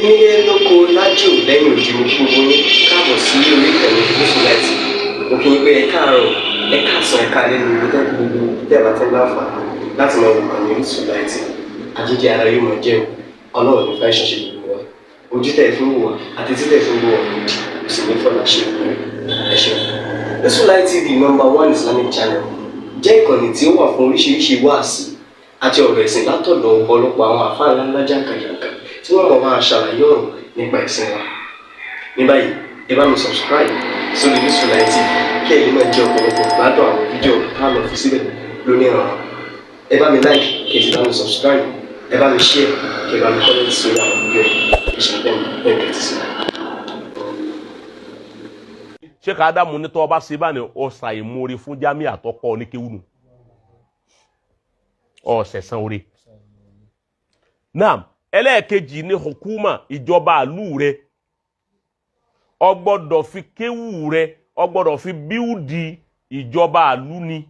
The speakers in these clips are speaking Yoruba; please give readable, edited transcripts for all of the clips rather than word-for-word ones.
Nílé lóko, lájò, lẹ́yìn òdì, mo kí gbogbo yín káàbọ̀ sí orí ìkànnì Gúúsùláìtì. Mo kí yín pé ẹ káàárọ̀, ẹ káàsán, ẹ káalẹ́ ní ibi tẹ́ gbogbo tẹ́ bá tẹ́ láǹfààní láti máa wò kàn ní Gúúsùláìtì. Àjíjẹ ara yóò máa jẹun. Ọlọ́run ní fẹ́ ṣẹṣẹ gbogbo wa. Ojú tẹ́ fi ń wò wá àti tí tẹ́ fi ń wò wá lòdì kò sì ní fọlá ṣe ìpínlẹ̀. Ẹ ṣeun. Gúúsùláìtì TV, number one Islamic channel, jẹ́ ìkànnì tí ó wà fún oríṣiríṣi wáàsí àti ọ̀rọ̀ ẹ̀sìn látọ̀dọ̀ ọ̀pọ̀lọpọ̀ àwọn àfáà ńláńlá jàǹkàjàǹkà tí wọ́n mọ̀ máa ṣàlàyé ọ̀rọ̀ nípa ẹ̀sìn wa. Ní báyìí, ẹ bá mi subscribe sórí Gúúsùláìtì TV kí ẹ lè máa jẹ ọ̀pọ̀lọpọ̀ gbádùn àwọn fídíò tá a lọ fi síbẹ̀ lónìí ọ̀rọ̀. Ẹ bá mi like, kí ẹ sì bá mi subscribe, ẹ bá mi share, kí ẹ bá mi comment sórí àwọn fídíò yìí. Ẹ ṣe bẹ́ẹ̀ bẹ́ẹ̀ tẹ́tí sí. Sheikh Adamu ní tọ́ ọba ṣe bá ní ọ̀sà ìmoore fún jamiu àtọ́kọ́ ní kéwùnù ọ̀sẹ̀sán oore. Naam, ẹlẹ́ẹ̀kejì ní hukuma, ìjọba àlú rẹ, ọ gbọ́dọ̀ fi kéwù rẹ, ọ gbọ́dọ̀ fi build ìjọba àlú ni.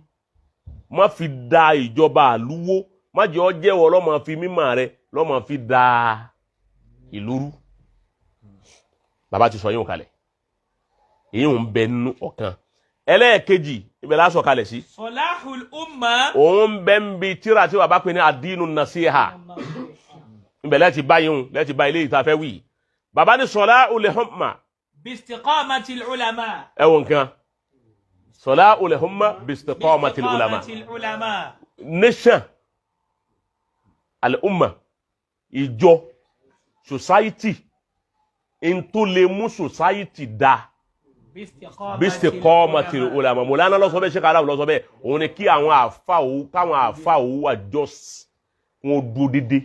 Má fi da ìjọba àlú wó, má jẹ́ ọ jẹ́wọ́ lọ́mọ fi mímọ̀ rẹ lọ́mọ fi da ìlú rú. Bàbá ti sọ yín kalẹ̀, èyí ń bẹ nínú ọ̀kan. Ẹlẹ́ẹ̀kejì ibẹ̀ lásọ̀ kalẹ̀ sí. Salahul umma. Òun bẹ ń bi tíra tí bàbá pè ní Adinu Nasiha. Ibẹ̀ lẹ́ẹ̀tì báyìí ń lẹ́ẹ̀tì bá ilé ìta fẹ́ wí. Bàbá ní salahul umma. Bistiqamatil ulama. Ẹ wo nǹkan, salahul umma bistiqamatil ulama. Bistiqamatil ulama. Nation, al umma, ìjọ, society, n tó lè mú society da, bistiqamatil ulama. Mọ̀lánà lọ́sọ bẹ́ẹ̀, Sheikh Adam lọ́sọ bẹ́ẹ̀. Òun ni kí àwọn àfa òun, káwọn àfa òun wà just, kún ó dúró dédé,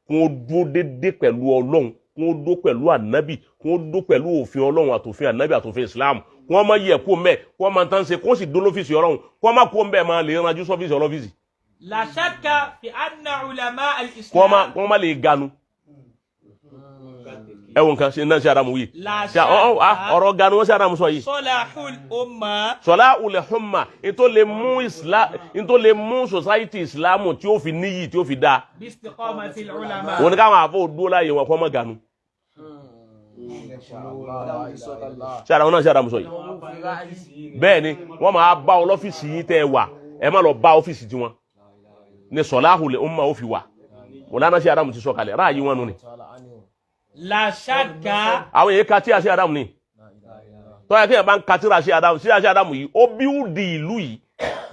kún ó dúró dédé pẹ̀lú Ọlọ́run, kún ó dó pẹ̀lú Ànábì, kún ó dó pẹ̀lú òfin Ọlọ́run àtòfin Ànábì àtòfin Islam, kún ó má yẹ kó mbẹ, kún ó má tán ṣe, kún ó sì dó lọ́fíìsì Ọlọ́run, kún ó má kó mbẹ máa lè ranjú sọ́fíìsì ọlọ́fíìsì. La shakka fi anna ulama Kún ó má al-islam. Kún ó má lè ganu. Ẹ wo nǹkan ṣe náà ṣe Adamu wí. La Ṣe shakka. Ọ̀rọ̀ ganu wọ́n ṣe Adamu sọ yìí. Salahul umma. Sọlá ulẹ̀ humma, ntó lè mú islam, ntó lè mú society Islam tí ó fi níyì, tí ó fi dáa, Bistiqamatil ulama. òun ni káwọn àfọ dúró láàyè wọn kó má ganu. Ṣé ara wọn náà ṣe Adamu sọ yìí? Bẹ́ẹ̀ ni wọ́n máa bá ọ lọ́fíìsì yín tẹ́ ẹ wà, ẹ má lọ bá ọ́fíìsì tiwọn ní sọlá ulẹ̀ umma ó fi wà. Mọ̀lánà ṣe Adamu ti sọ kalẹ̀ ráàyè wọn nù ni. La shakka. Àwọn èyí ka tí a ṣe Adamu ni tọ́yà kéèyàn bá ń ka tíra ṣe Adamu, ṣe Adamu yìí, ó build ìlú yìí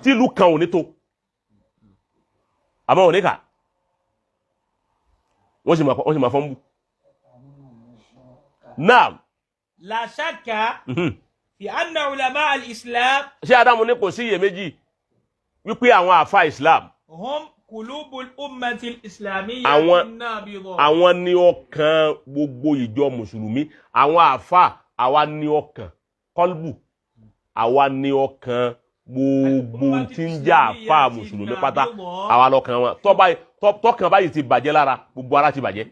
tí ìlú kan ò ní tó, àmọ́ ò ní kà, wọ́n sì máa fọ́n bú náà. La shakka fi anna ulama al-islam. Ṣé Adamu ní kò sí iyèméjì wípé àwọn àfa Islam hum qulubul ummati al-islamiyya an-nabidha. Àwọn ní ọkàn gbogbo ìjọ mùsùlùmí. Àwọn àfa, àwa ní ọkàn, kọlbù, àwa ní ọkàn gbogbo tí ń jẹ́ àfa mùsùlùmí pátá, àwa lọ́kàn wọn. Tọ́kàn báyìí ti bàjẹ́ lára, gbogbo ara ti bàjẹ́.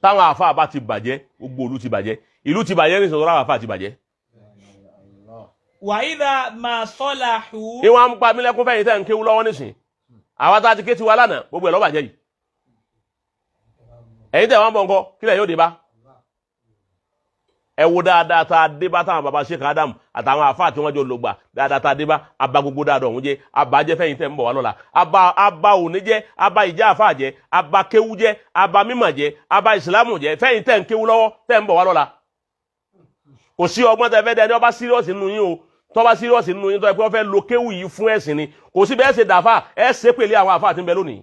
Táwọn àfa bá ti bàjẹ́, gbogbo ìlú ti bàjẹ́. Ìlú ti bàjẹ́ ní sọ̀rọ̀, àwọn àfa ti bàjẹ́. Wa idha ma salahu. Ìwọ̀n ń pa mílẹ̀kùn fẹ́yìn tẹ́ ń kéwú lọ́wọ́ nísìn. Àwa tá a ti ké tiwa lánàá, gbogbo ẹ̀ ló bàjẹ́ yìí. Ẹ̀yin tẹ̀ wọ́n bọ̀ ńkọ́? Kílẹ̀ yóò dé bá ẹ wo dáadáa tá a dé bá táwọn baba Sheikh Adam àtàwọn àfáà tí wọ́n jọ lò gbà. Dáadáa tá a dé bá, aba gbogbo dáadáa ọ̀hún jẹ́, abajẹ́ fẹ́yìn tẹ̀ ń bọ̀ wá lọ́la, aba òní jẹ́, aba ìjà àfáà jẹ́, aba kéwú jẹ́, aba mímọ̀ jẹ́, aba ìsìlámù jẹ́ fẹ́yìn tẹ̀ ń kéwú lọ́wọ́, tẹ̀ ń bọ̀ wá lọ́la. Kò sí ọgbọ́n tẹ fẹ́ dẹ. Ẹni ọba serious nínú yín o, tọ́ba serious nínú yín, tọ́ ẹ pé wọ́n fẹ́ lo kéwú yìí fún ẹ̀sìn ni, kò sí bẹ́ẹ̀ ṣe dàfà ẹ ṣe pèlè àwọn àfáà tí ń bẹ lónìí.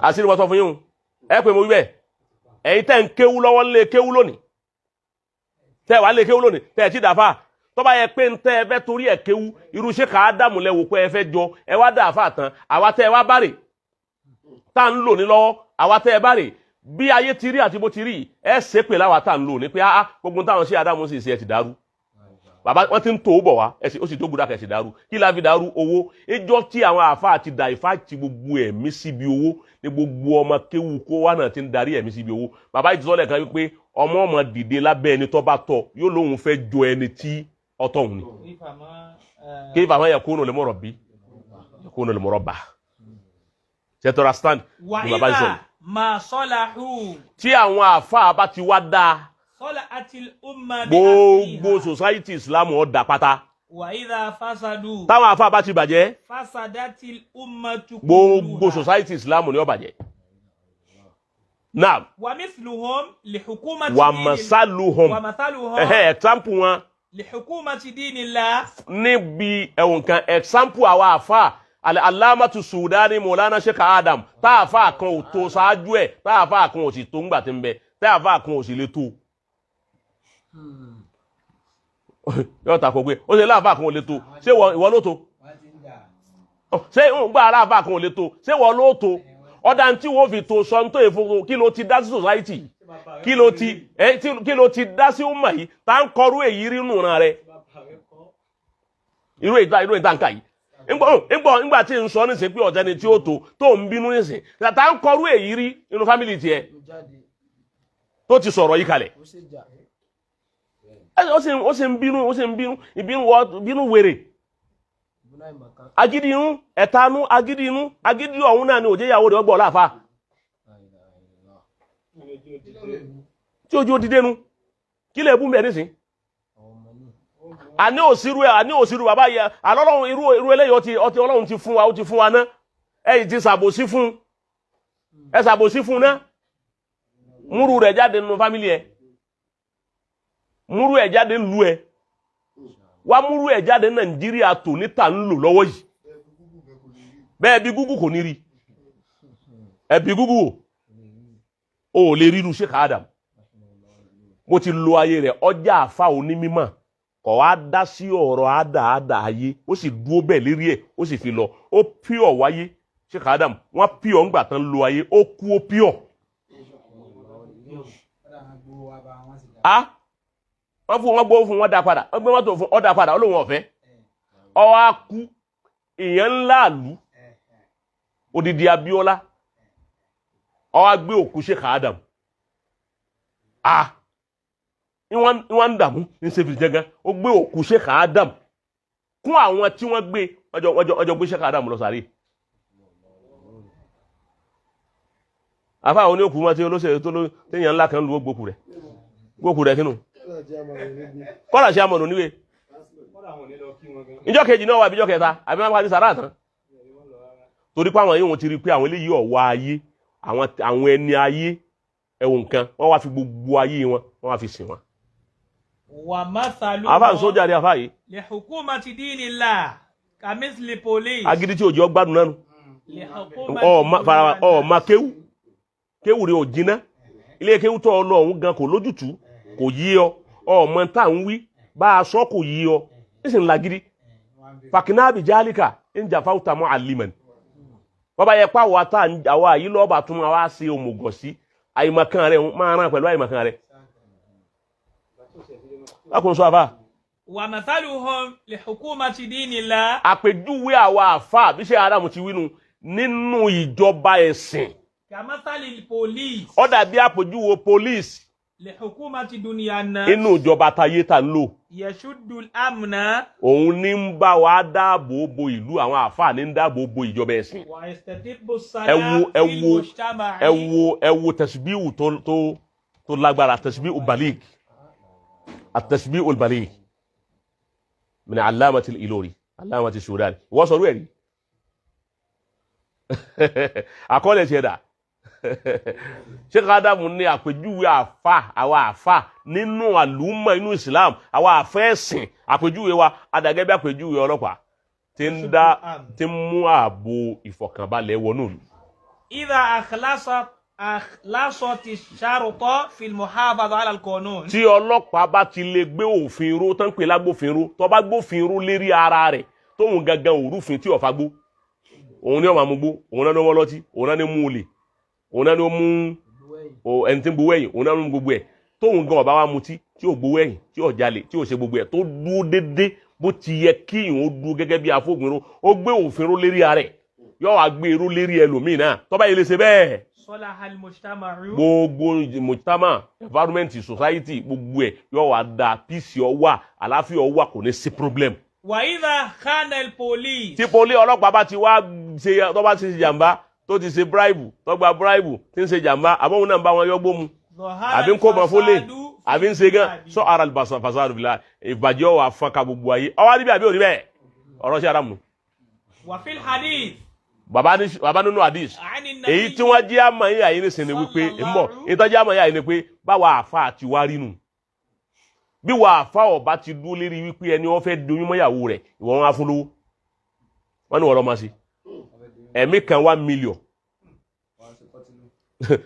Àṣírí wọn sọ fún yín o, ẹ pè mo wí bẹ́ẹ̀. Ẹ̀yin tẹ́ ń kéwú lọ́wọ́ lé kéwú lónìí, tẹ́ wàá lé kéwú lónìí, tẹ́ ẹ ti dàfà, tọ́ba yẹ pé ń tẹ́ ẹ fẹ́ torí ẹ̀ kéwú, irú ṣé kàá dààmú lẹ wò pé ẹ fẹ́ jọ, ẹ wá dàfà tán, àwa tẹ́ ẹ wá bá rè tá ń lò ní lọ́wọ́, àwa tẹ́ ẹ bá rè bí ayé ti rí àti bó ti rí, ẹ ṣe pè láwa tá ń lò ní pé ah, gbogbo táwọn ṣé Ádámù sì ṣe, ẹ ti dàrú. Bàbá wọn ti ń tó bọ̀ wá, ẹ sì ó sì tó gbúdá kẹsì dàrú. Kí la fi dàrú? Owó. Ìjọ tí àwọn àáfàá ti dà ìfá ti gbogbo ẹ̀mí síbi owó ní gbogbo ọmọ kéwu kó wá náà ti ń darí ẹ̀mí síbi owó. Bàbá yìí ti sọ́lẹ̀ kan wípé ọmọ ọmọ dìde lábẹ́ ẹni tó bá tọ́, yóò lóun fẹ́ jọ ẹni tí ọtọ̀ òun ni. Kí bàbá yẹ kó nù lè mọ̀rọ̀ bí kó nù lè mọ̀rọ̀ bá ṣètò stand Wa ni bàbá yìí sọ idha yìí. ما صلحوا Tí àwọn àáfàá bá ti wá dáa, صلحت الأمة gbogbo بأسرها. society Islam ó dá pátá. وإذا فسدوا Táwọn àáfàá bá ti bàjẹ́, فسدت الأمة gbogbo كلها. society Islam ni ó bàjẹ́. Naam. ومثلهم لحكومة Wà دين masaluhum. ومثلهم Ẹ̀hẹ́, example wọn لحكومة دين الله níbi ẹ̀wọ̀n kan, example àwa àáfàá Alamatu Sudani Mọ̀lánà Sheikh Adam, tá àáfàá kan ò tó ṣáájú ẹ̀, tá àáfàá kan ò sì tó ńgbà tí ń bẹ, tá àáfàá kan ò sì lè tó. Yóò ta ko pé ó ṣe láàfáà kan ò lè tó, ṣé ìwọ ló tó? Ṣé ń gbà aláàfáà kan ò lè tó, ṣé ìwọ ló tó? Ọ̀dà tí wọ́n fi tó sọ ní tó èfo, kí ló ti dá sí society? Kí ló ti ẹ kí ló ti dá sí ọmọ yìí tá ń kọrú èyí rí nù ràn rẹ? Irú èyí tá ń kà yìí, ńgbọ́ ńgbà tí ń sọ nísìn pé ọ̀tẹ́ni tí ó tó tó ń bínú nísìn, tá ń kọrú èyí rí inú family tiẹ̀ tó ti sọ̀rọ̀ yìí kalẹ̀. Ó sì ń bínú, ìbínú wọ bínú wèrè, agídí inú, ẹ̀tanú, agídí inú, agídí ọ̀hún náà ni òjé ìyàwó rẹ̀ ọgbọ̀ láàfà tí ojú ó dìde nu. Kí lè bú mẹ́ nísìn? Àní òsirú ẹ, àní òsirú bàbá yẹ àlọ́lọ́run. Irú eléyìí ọtí Ọlọ́run ti fún wa, ó ti fún wa ná. Ẹ yìí ti ṣàbòsí fún ẹ, ṣàbòsí fún ná. Múrù rẹ̀ jáde nínú family ẹ, múrù ẹ̀ jáde nínú ẹ wá, múrù ẹ̀ jáde Nàìjíríà tò níta ń lò lọ́wọ́ yìí. Bẹ́ẹ̀ bí Google kò ní rí ẹbí Google o ò lè ríru Sheikh Adam. Mo ti lo ayé rẹ̀, ọjà àfa onímọ̀ kọ̀ wá dá sí ọ̀rọ̀ àdáàdá ayé, ó sì dúró bẹ́ẹ̀ lérí ẹ̀, ó sì fi lọ. Ó pure wáyé. Sheikh Adam, wọ́n pure ńgbà tán lo ayé, ó kú, ó pure. A wọ́n fún wọn, gbówó fún wọn, dá padà. Wọ́n gbé mọ́tò fún ọ, dá padà. Ó lóun ọ̀fẹ́. Ó wá kú, èèyàn ńlá àlú, odidi Abíọ́lá, ó wá gbé òkú Sheikh Adam. A ìwọ̀n ń dààmú ní sèfì jẹ́gán, ó gbé òkú Sheikh Adam kún àwọn tí wọ́n gbé, wọ́n jọ gbé Sheikh Adam lọ sàárè. Àfa àwọn oníòkú wọn tí olóṣèlú tó ló téèyàn ńlá kan lu, ó gbókù rẹ̀, gbókù rẹ̀ kínú kọ́lá ṣe amọ̀nà oníwèé. Ìjọ kejì náà wà, àbíjọ kẹta, àbí wọn bá ti sàrà tán, torí pé àwọn yìí, wọn ti rí i pé àwọn eléyìí ọ̀wá ayé, àwọn ẹni ayé ẹ̀wọ̀n nǹkan, wọ́n wá fi gbogbo ayé wọn, wọ́n wá fi sìn wọn. ومثلهم Àfa ń sójà ní àfa yìí. لحكومة دين الله كمثل بوليس Agídí tí òjò gbádùn nánu. لحكومة Ọ ma fara ọ ma الناس. Kéwú kéwú rẹ ò jiná. Ilé kéwú tó ọ lọ ọ̀hún gan kò lójútùú, kò yí ọ, ọmọ tá à ń wí bá a sọ kò yí ọ, nísìnyí lagídí fàkínáàbì jálíkà ń jà fáwùtà mọ́ àlìmọ̀n. Bọ́bá yẹ pa àwa tá àwa yìí lọ́ọ̀bà tún máa wá ṣe òmùgọ̀ sí àyìnmọ̀kan rẹ̀, máa ràn pẹ̀lú àyìnmọ̀kan rẹ̀. Lákùn sọ àfà. ومثلهم لحكومة دين الله Àpèjúwe àwa àfà bí ṣe Ádámù ti wínú nínú ìjọba ẹ̀sìn, كمثل البوليس ó dàbí àpèjúwe police لحكومة دنيا الناس inú ìjọba tayé tá ń lò. يشد الأمن Òun ní ń bá wa dáàbò bo ìlú, àwọn àfà ní ń dáàbò bo ìjọba ẹ̀sìn. ويستتب Ẹ wo السلام ẹ في wo المجتمع. Ẹ wo tẹsibíù tó lágbára, tẹsibíù balig, àtẹsibíù balig min alamati Ilori, alamati Sudan. Wọ́n sọ ẹ̀ rí àkọọ́lẹ̀ tiẹ̀ dà. Sheikh Adamu ní àpèjúwe àfa, àwa àfa nínú àlùmọ̀ inú Islam, àwa àfẹ́sìn, àpèjúwe wa adàgẹ́ bí àpèjúwe ọlọ́pàá tí ń dá, tí ń mú ààbò ìfọ̀kànbalẹ̀ wọnú ìlú. إذا أخلصت الشرطة في المحافظة على القانون Tí ọlọ́pàá bá ti lè gbé òfin ró tán, pè lágbófinró, tó bá gbófinró lérí ara rẹ̀, tóun gangan òrùfin tí ọ̀fà gbó, òun ní ó máa mú gbó, òun náà ní ó mọ́ lọ́tí, òun náà ní ó mú olè, òun náà ní ó mú ẹni tí ń gbowó ẹ̀yìn, òun náà ní ó mú gbogbo ẹ̀, tóun gan ọba wa mutí, tí ò gbowó ẹ̀yìn, tí ò jalè, tí ò ṣe gbogbo ẹ̀, tó dúró dédé bó ti yẹ kí ìhun ó dúró gẹ́gẹ́ bí afófinró, ó gbé òfin ró lérí ara rẹ̀, yóò wá gbé irú lérí ẹlòmíì náà, tó bá yẹ lè ṣe bẹ́ẹ̀, صلح المجتمع. gbogbo mujtama, environment, society, gbogbo ẹ̀ yóò wá da, peace ó wà, àlàáfíà ó wà, kò ní sí problem. وإذا خان البوليس Tí poli ọlọ́pàá bá ti wá ṣe, tó bá ti ṣe jàmbá, tó ti ṣe bíráìbù, tó gba bíráìbù, tí ń ṣe jàmbá, àbọ̀wọ̀n náà ń bá wọn yọgbó mu, ظهر àbí ń kó bọn fólè, الفساد في àbí ń ṣe gan البلاد. sọ ara fasadu bila, ìbàjẹ́ ọ̀wà fọ́nka gbogbo ayé. Ọwọ́ níbi àbí òní bẹ́ẹ̀ ọ̀rọ̀ sí aramu. وفي الحديث Bàbá ní bàbá nínú hadith عن النبي èyí tí wọ́n jẹ́ àmọ́ yín àyín nísìnyí wípé ń bọ̀ ìtọ́jú àmọ́ yín àyín ni pé báwa àfa àti wá rí nù. Bí wà àfa ọba ti dúró lérí wípé ẹni wọ́n fẹ́ doyún mọ́yàwó rẹ̀, ìwọ wọn á fún lówó, wọ́n ní wọ́n lọ́ máa ṣe ẹ̀mí kan 1 million.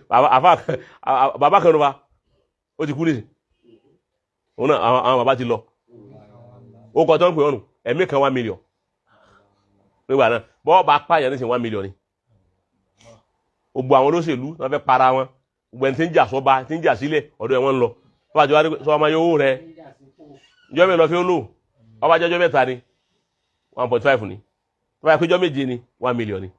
Bàbá àfa bàbá kan ló fa, ó ti kú nísìn, òun náà àwọn bàbá ti lọ. Ó kọ́ tó ń pè ọ́nù ẹ̀mí kan 1 million nígbà náà. Bọ́ọ̀ bá pààyàn nísìn, 1 million ni. Gbogbo àwọn olóṣèlú wọn fẹ́ para wọn, gbogbo ẹni tí ń jà sọ́ba, tí ń jà sílẹ̀, ọ̀dọ̀ ẹ̀ wọ́n ń lọ. Wọ́n bá ti wá rí pé sọ ọmọ yóò rẹ ìjọ mi lọ fi ó lò, ọba jọjọ 3 ni, 1.5 ni. Tó bá yẹ pé ìjọ 7 ni, 1 million ni.